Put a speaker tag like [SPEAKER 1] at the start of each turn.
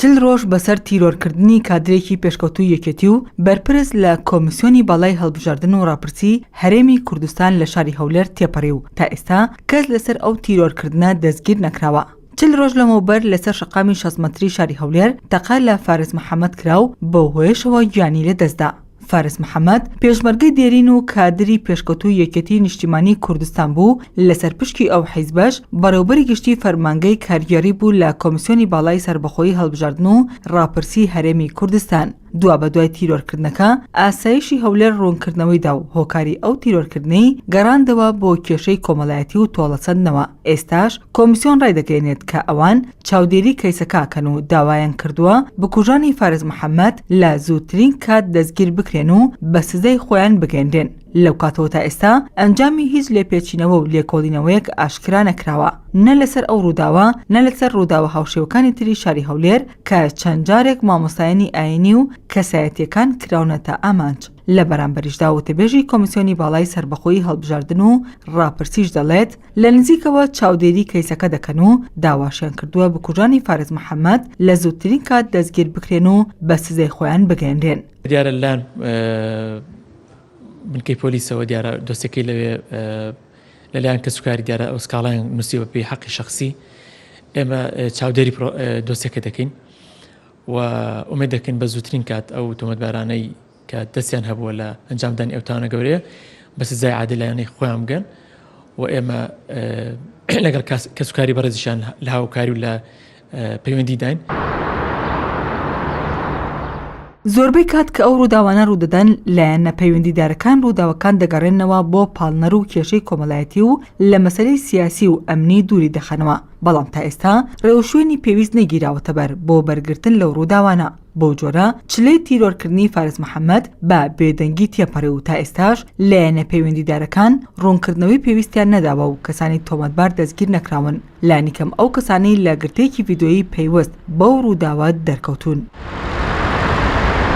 [SPEAKER 1] 40 ڕۆژ بەسەر تیرۆرکردنی کادرێکی پێشکەوتووی یەکێتی و بەرپرس لە کۆمیسیۆنی باڵای هەڵبژاردن و ڕاپرسی هەرێمی کوردستان لە شاری هەولێر تێپەڕی و تا ئێستا کەس لەسەر ئەو تیرۆرکردنە دەستگیر نەکراوە. 40 ڕۆژ لەمەوبەر لەسەر شەقامی 60 مەتری شاری هەولێر تەقە لە فارس محەمەد کرا و بەو هۆیەشەوە گیانی لەدەستدا. فارس محەمەد، پێشمەرگەی دێرین و کادری پێشکەوتووی یەکێتیی نیشتیمانیی کوردستان بوو، لەسەر پشکی ئەو حیزبەش بەڕێوەبەری گشتیی فەرمانگەی کارگێڕی بوو لە کۆمیسیۆنی باڵای سەربەخۆی هەڵبژاردن و ڕاپرسیی هەرێمی کوردستان. دوابەدوای تیرۆرکردنەکە، ئاسایشی هەولێر ڕوونکردنەوەی دا و هۆکاری ئەو تیرۆرکردنەی گەڕاندەوە بۆ کێشەی کۆمەڵایەتی و تۆڵەسەندنەوە. ئێستاش کۆمیسیۆن ڕایدەگەیەنێت کە ئەوان چاودێری کەیسەکە ئەکەن و داوایان کردووە بکوژانی فارس محەمەد لە زووترین کات دەستگیر بکرێن و بە سزای خۆیان بگەیەنرێن. لەو کاتەوە تا ئێستا ئەنجامی هیچ لێپێچینەوە و لێکۆڵینەوەیەک ئاشکرا نەکراوە نە لەسەر ئەو ڕووداوە نە لەسەر ڕووداوە هاوشێوەکانی تری شاری هەولێر کە چەند جارێک مامۆستایانی ئایینی و کەسایەتییەکان کراونەتە ئامانج. لە بەرامبەریشدا وتەبێژی کۆمیسیۆنی باڵای سەربەخۆی هەڵبژاردن و ڕاپرسیش دەڵێت، لە نزیکەوە چاودێری کەیسەکە دەکەن و داواشیان کردووە بکوژانی فارس محەمەد لە زووترین کات دەستگیر بکرێن و بە سزای خۆیان بگەیەنرێن.
[SPEAKER 2] دیارە لەلایەن بنکەی پۆلیسەوە دیارە دۆسیەکەی لەوێ لەلایەن کەسوکاری دیارە ئەو سکاڵایان نووسیوە بەپێی حەقی شەخسی ئێمە چاودێری دۆسیەکە دەکەین و ئومێد دەکەین بە زووترین کات ئەو تۆمەتبارانەی کە دەستیان هەبووە لە ئەنجامدانی ئەو تاوانە گەورەیە بە سزای عادلانەی خۆیان بگەن و ئێمە لەگەڵ کەسوکاری بەڕێزیشان لە هاوکاری و لە پەیوەندیداین.
[SPEAKER 1] زۆربەی کات کە ئەو ڕووداوانە ڕوودەدەن، لایەنە پەیوەندیدارەکان ڕووداوەکان دەگەڕێننەوە بۆ پاڵنەر و کێشەی کۆمەڵایەتی و لە مەسەلەی سیاسی و ئەمنی دووری دەخەنەوە، بەڵام تا ئێستا ڕێوشوێنی پێویست نەگیراوەتەبەر بۆ بەرگرتن لەو ڕووداوانە. بەو جۆرە چلەی تیرۆرکردنی فارس محەمەد بە بێدەنگی تێپەڕی و تا ئێستاش لایەنە پەیوەندیدارەکان ڕوونکردنەوەی پێویستیان نەداوە و کەسانی تۆمەتبار دەستگیر نەکراون، لانیکەم ئەو کەسانەی لە گرتەیەکی ڤیدۆیی پەیوەست بەو ڕووداوە دەرکەوتوون.